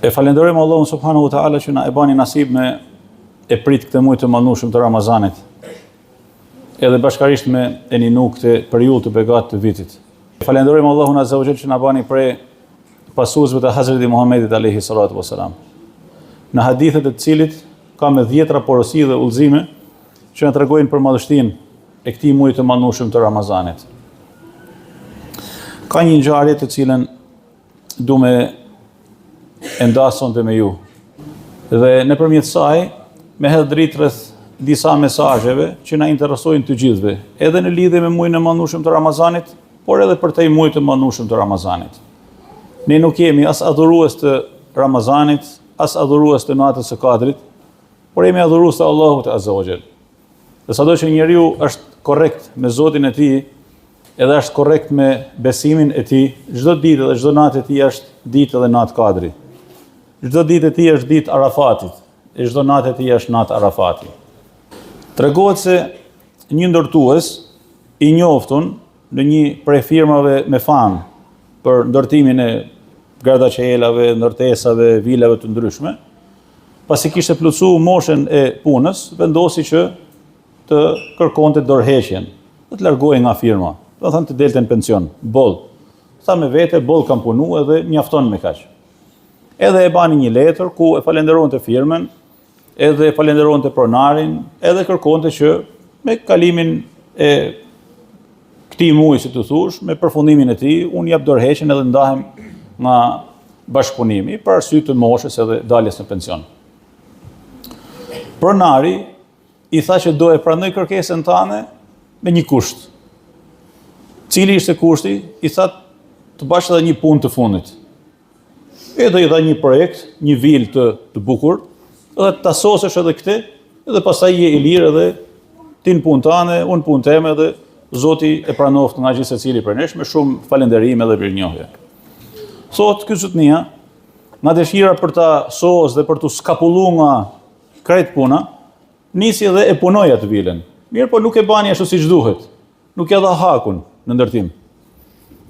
E falenderojmë Allahun subhanahu wa taala që na e bani nasib me e prit këtë muaj të madhnushëm të Ramazanit. Edhe bashkarisht me e ninu këtë periudhë të begatë të vitit. E falenderojmë Allahun azza wa jall që na bani prej pasuesve të Hazreti Muhammedit alayhi salatu wasalam. Në hadithet e të cilit ka me dhjetra porosi dhe udhëzime që na tregojnë për madhështinë e këtij muaji të madhnushëm të Ramazanit. Ka një ngjarje të cilën du me e nda sonte me ju. Dhe nëpërmjet saj, me hedh dritë rreth disa mesazheve që na interesojnë të gjithëve, edhe në lidhje me mujin e madhnushëm të Ramazanit, por edhe përtej mujit të madhnushëm të Ramazanit. Ne nuk jemi as adhurues të Ramazanit, as adhurues të natës së Kadrit, por jemi adhurues të Allahut Azza wa Jall. Dhe sado që njeriu është korrekt me Zotin e tij, edhe është korrekt me besimin e tij, çdo ditë dhe çdo natë e tij është ditë dhe natë Kadri. Çdo ditë e tij është ditë Arafatit, e çdo natë e tij është natë Arafati. Tregohet se një ndërtues i njoftun në një prej firmave me famë për ndërtimin e gradaçelave, ndërtesave, vilave të ndryshme, Pasi kishte plotësu moshën e punës, vendosi që të kërkonte dorëheqjen dhe të largohej nga firma. Domethënë të delte në pension, boll. Tha me vete, boll kam punu edhe mjafton me kaq. Edhe e bani një letër ku e falenderonte firmën, edhe e falenderonte pronarin, edhe kërkonte që me kalimin e këtij muaji, si të thush, me përfundimin e tij, unë jap dorëheqjen edhe ndahem nga bashkëpunimi për arsye të moshës edhe daljes në pension. Pronari i tha që do e pranoj kërkesën tane me një kusht. Cili ishte kushti? I tha të bash edhe një punë të fundit. Edhe i dha një projekt, një vilë të, të bukur, edhe ta sosësh edhe këtë, edhe pastaj je i lirë edhe ti në punë tane, unë punë teme edhe Zoti e pranoftë nga gjithsecili prej nesh me shumë falënderime dhe mirënjohje. Thotë ky zotnia, nga dëshira për ta sos dhe për t'u skapullu nga krejt puna, nisi dhe e punoi atë vilën. Mirëpo nuk e bani ashtu siç duhet. Nuk ia dha hakun në ndërtim.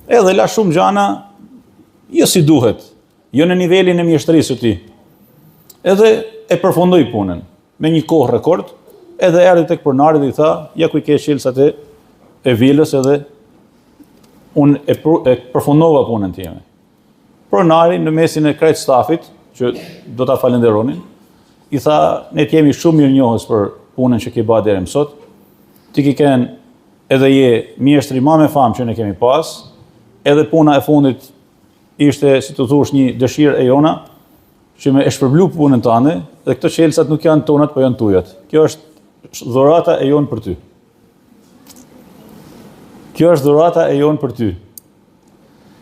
Edhe la shumë gjana jo si duhet, jo në nivelin e mjeshtrisë së tij. Edhe e përfundoi punën me një kohë rekord, edhe erdhi tek pronari dhe i tha, ja ku i ke çelësat e e vilës edhe unë e, e përfundova punën time. Pronari në mesin e krejt stafit, që do ta falënderonin, i tha, ne të jemi shumë mirënjohës për punën që ke ba deri më sot. Ti ke qenë edhe je mjeshtri ma me famë që ne kemi pas, edhe puna e fundit ishte, si të thush, një dëshirë e jona, që me e shpërblu punën tande, dhe këto çelësat nuk janë tonat, po janë tujat. Kjo është dhurata e jonë për ty. Kjo është dhurata e jonë për ty.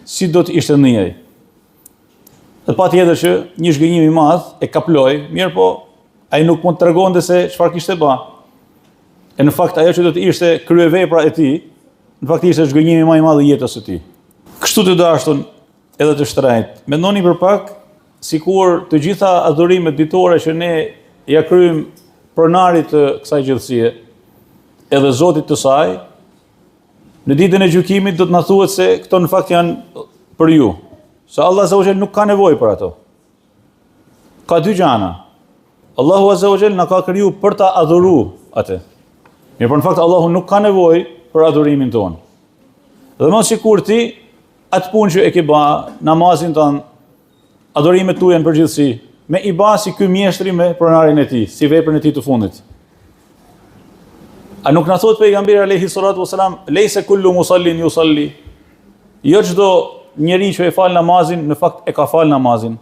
Si do të ishte ndi ai? Dhe patjetër që një zhgënjim i madh e kaploi, mirëpo ai nuk mund të tregonte se çfarë kishte ba. E në fakt ajo që do të ishte kryevepra e tij, në fakt ishte zhgënjimi më i madh i jetës së tij. Kështu të dashtun edhe të shtrenjtë. Mendoni për pak sikur të gjitha adhurimet ditore që ne ia kryejmë pronarit të kësaj gjithësie, edhe Zotit të saj, Në ditën e gjykimit do të na thuhet se këto në fakt janë për ju. Se Allah Azza wa Jall nuk ka nevojë për ato. Ka dy gjana. Allahu Azza wa Jall na ka kriju për ta adhuru atë. Mirëpo në fakt Allahu nuk ka nevojë për adhurimin tonë. Dhe mos sikur ti atë punë që e ke ba, namazin tënd, Adhurimet tuaja në përgjithësi, me i ba si ky mjeshtri me pronarin e tij, si veprën e tij të fundit. A nuk na thotë pejgamberi alayhi salatu wasalam, lejse kullu musallin yusalli. Jo çdo njeri që e fal namazin, në fakt e ka fal namazin.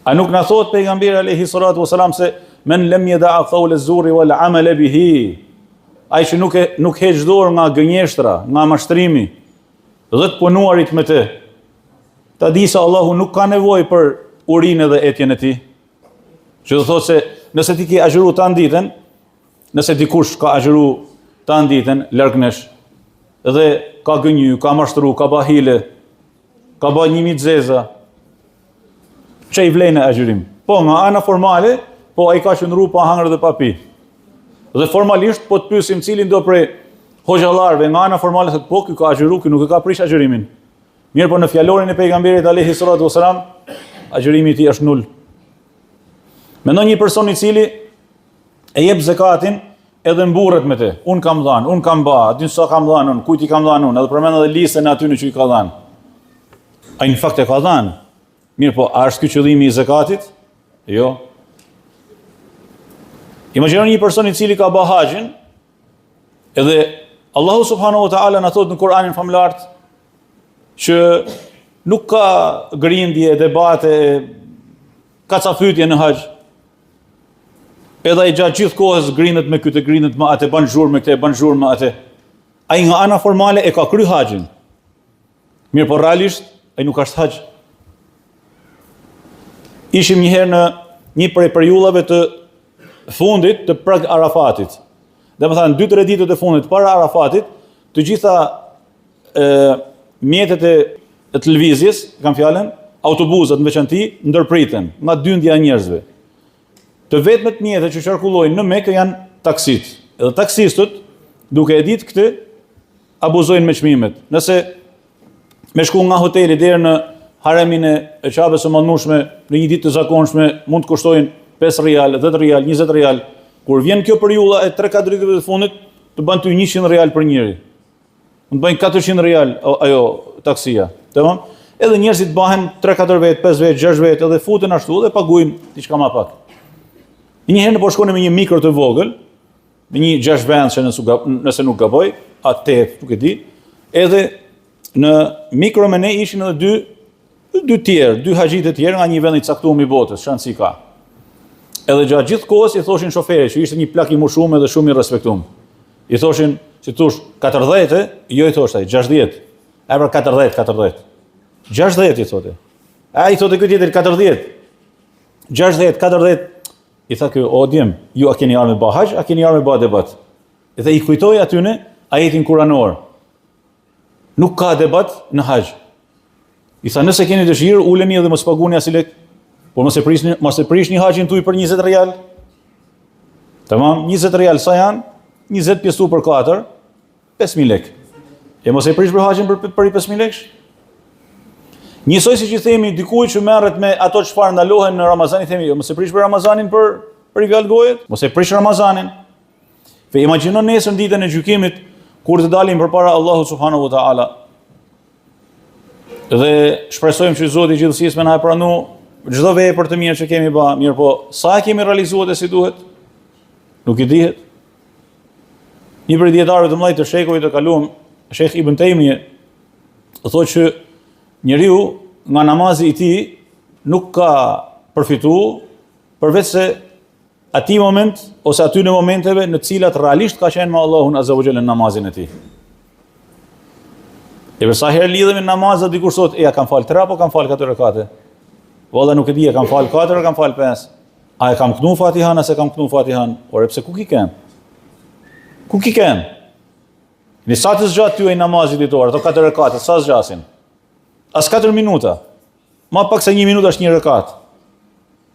A nuk na thotë pejgamberi alayhi salatu wasalam se men lem yada qawl az-zuri wal amal bihi. Ai që nuk e nuk heq dorë nga gënjeshtra, nga mashtrimi dhe të punuarit me të, Ta di se Allahu nuk ka nevojë për urinë dhe etjen e tij. Që do thotë se nëse ti ke agjëru tanë ditën, nëse dikush ka agjëru tanë ditën larg nesh dhe ka gënjy, ka mashtru, ka ba hile, ka ba një mijë zeza, ça i vlen ai agjërim? Po, nga ana formale, po ai ka qëndru pa hangër dhe pa pi. Dhe formalisht, po të pyesim cilin do prej hoxhallarëve, nga ana formale, thotë po, ky ka agjëru, ky nuk e ka prish agjërimin. Mirëpo në fjalorin e pejgamberit alayhi salatu wasalam, Agjërimi i tij është nul. Mendo një person i cili e jep zekatin edhe mburret me te. Unë kam dhanë, unë kam ba, a din sa kam dhanë unë, kujt i kam dhanë unë, edhe përmend edhe listën e atyne që i ka dhanë. Ai në fakt e ka dhanë. Mirëpo, a është ky qëllimi i zekatit? Jo. Imagjino një person i cili ka ba haxhin, edhe Allahu subhanahu wa ta'ala na thotë në Kur'anin famëlartë që nuk ka grindje, debate, kacafytje në haxh. Edhe ai gjatë gjithë kohës grindet me këtë, grindet me atë, bën zhurmë me këtë, bën zhurmë me atë. Ai nga ana formale e ka kry haxhin. Mirëpo realisht, ai nuk është haxh. Ishim një herë në një prej periudhave të fundit të prag Arafatit. Domethënë, 2-3 ditët e fundit para Arafatit, të gjitha e, mjetet e, e të lëvizjes, kam fjalën, autobusët në veçanti, ndërpriten nga dyndja e njerëzve. Të vetmet mjete që qarkullojnë në Mekë janë taksit. Edhe taksistët, duke e ditë këtë, abuzojnë me çmimet. Nëse me shku nga hoteli deri në haremin e Qabes së madhnushme në një ditë të zakonshme mund të kushtojnë 5 rial, 10 rial, 20 rial. Kur vjen kjo periudha e 3-4 ditëve të fundit, të bën ty 100 rial për njeri. Mund të bëjnë 400 rial ajo taksia. Tamam? Edhe njerëzit bahen 3-4 vet, 5 vet, 6 vet edhe futen ashtu dhe paguajnë diçka më pak. Një herë ne po shkonim me një mikro të vogël, me një 6 vendëshe nëse, nëse nuk gaboj, a 8, nuk e di, edhe në mikro me ne ishin edhe dy dy tjerë, dy haxhi të tjerë nga një vend i caktuar i botës, ç'rëndësi ka. Edhe gjatë gjithë kohës i thoshin shoferit, që ishte një plak i moshum edhe shumë i respektum. I thoshin, si thosh, 40, jo i thoshte ai, 60. E pra 40, 40. 60 i thote. A i thote ky tjetër 40. 60, 40. I tha ky, o djem, ju a keni ardhur me ba haxh, a keni ardhur me ba debat? Dhe i kujtoi atyne ajetin kuranor. Nuk ka debat në haxh. I tha, nëse keni dëshirë, uleni edhe mos paguni asnjë lek, por mos e prishni, mos e prishni haxhin tuj për 20 rial. Tamam, 20 rial sa janë? 20 pjesu për 4, 5000 lek. E mos e prish për haxhin për për 5000 lekësh. Njësoj siç i themi dikujt që merret me ato çfarë ndalohen në Ramazan, i themi jo, mos e prish për Ramazanin për për i fjalë gojet, mos e prish Ramazanin. Fe imagjino nesër në ditën e gjykimit kur të dalim përpara Allahut subhanahu wa taala. Dhe shpresojmë që Zoti i gjithësisë me na e pranu çdo vepër të mirë që kemi ba, mirëpo sa e kemi realizuar si duhet? Nuk i dihet. Një prej dijetarëve të mëdhenj të shekullit të kaluar, Sheikh Ibn Taymije, thotë që njeriu nga namazi i tij nuk ka përfitu përveç se atij moment ose atyne momenteve në të cilat realisht ka qenë me Allahun Azza wa Jall në namazin e tij. E për sa herë lidhemi në namaz dhe dikush thotë, e a kam fal 3 apo kam fal 4 rekate? Valla nuk e di, e kam fal 4 apo kam fal 5? A e kam knu Fatihan, a s'e kam knu Fatihan? Ore, pse ku ki ken? Ku ki ken? Një sa të zgjat ty ai namazi ditor, ato 4 rekate, sa zgjasin? As 4 minuta. Ma pak se 1 minutë është një rekat.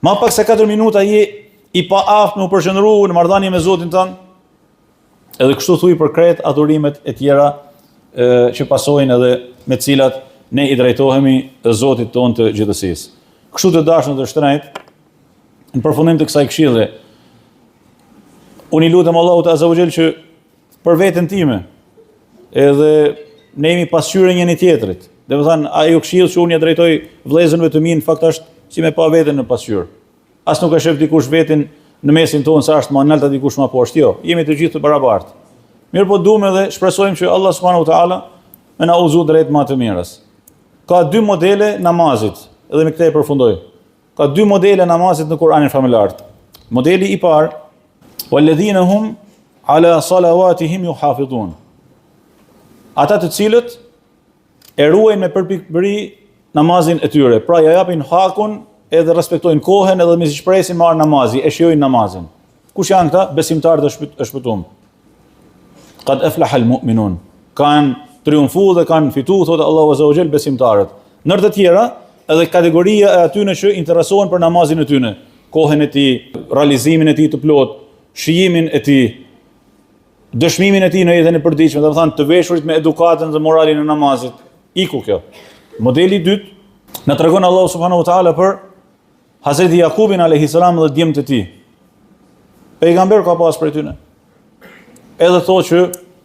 Ma pak se 4 minuta je i paaftë me u përqendru në marrëdhënie me Zotin tënd. Edhe kështu thuj për krejt adhurimet e tjera e, që pasojnë edhe me të cilat ne i drejtohemi Zotit tonë të gjithësisë. Kështu të dashur të shtrenjtë, në përfundim të kësaj këshille, unë i lutem Allahut Azza wa Jall që për veten time, edhe ne jemi pasqyrë e njëri tjetrit. Domethënë, ajo këshillë që unë ja drejtoj vëllezërve të mi, në fakt është si me pa veten në pasqyrë. As nuk e shef dikush veten në mesin tonë se është më nalt a dikush më poshtë. Jo, jemi të gjithë të barabartë. Mirëpo duam edhe shpresojmë që Allah subhanahu wa taala me na udhëzu drejt më të mirës. Ka dy modele namazit, edhe me këtë e përfundoj. Ka dy modele namazit në Kur'anin famëlartë. Modeli i parë, "Walladhina hum ala salawatihim yuhafizun." Ata të cilët e ruajnë me përpikëri namazin e tyre, pra ja japin hakun edhe respektojnë kohën edhe mezi presin me ardh namazi, e shijojnë namazin. Kush janë këta? Besimtarët e shpëtum. Kad eflaha al-mu'minun. Kanë triumfu dhe kanë fitu, thotë Allahu Azza wa Jall, besimtarët. Ndër të tjera, edhe kategoria e atyne që interesohen për namazin e tyne, kohën e tij, realizimin e tij të plotë, shijimin e tij, dëshmimin e tij në jetën e përditshme, domethënë të veshurit me edukatën dhe moralin e namazit. Iku kjo. Modeli i dytë. Na tregon Allahu subhanahu wa taala për Hazreti Jakubin alayhi salam dhe djemtë e tij. Pejgamber ka pas prej tyne. Edhe thotë që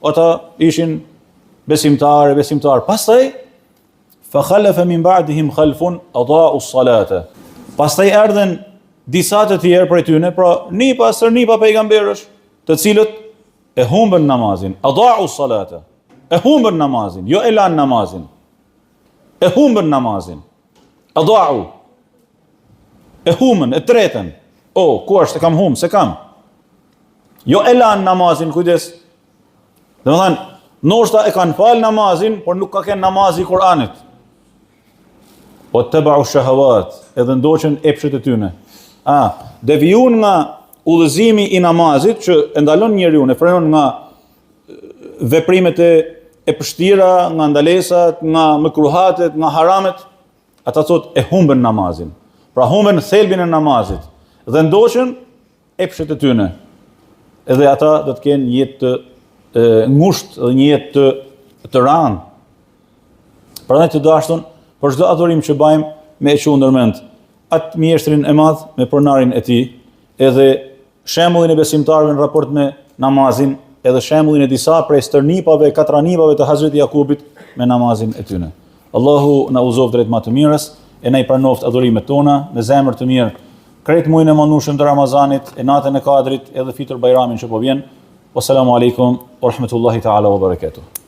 ata ishin besimtarë, besimtarë. Pastaj fa khalafa min ba'dihim khalfun adaa'u as-salata. Pastaj erdhën disa të tjerë prej tyne, pra nipa stërnipa pejgamberësh, të cilët e humbën namazin, adaa'u as-salata. E humbën namazin, jo e lanë namazin. E humbën namazin. Adau. E humbën, e tretën. O, ku është, e kam humb, s'e kam. Jo e lanë namazin, kujdes. Domethënë, ndoshta e kanë falë namazin, por nuk ka kenë namazi i Kur'anit. Uetebau shehavat, edhe ndoqën epshet e tyne. A, devijun nga udhëzimi i namazit, që e ndalon njeriun, e frenon nga veprimet e e pështira, nga ndalesat, nga mekruhatet, nga haramet, ata thot e humbën namazin. Pra humbën thelbin e namazit dhe ndoqën epshet e tyne. Edhe ata do të kenë një jetë të e, ngushtë dhe një jetë të të rëndë. Prandaj të dashtun, për çdo adhurim që bajmë me e çu ndërmend atë mjeshtrin e madh me pronarin e tij, edhe shembullin e besimtarëve në raport me namazin, edhe shembullin e disa prej stërnipave, katranipave të Hazreti Jakubit me namazin e tyne. Allahu na udhëzoftë drejt ma të mirës, e na i pranoftë adhurimet tona me zemër të mirë. Krejt mujin e madhnushëm të Ramazanit, e natën e Kadrit, edhe Fitër Bajramin që po vjen. Wassalamu alaikum wa rahmatullahi ta'ala wa barakatuh.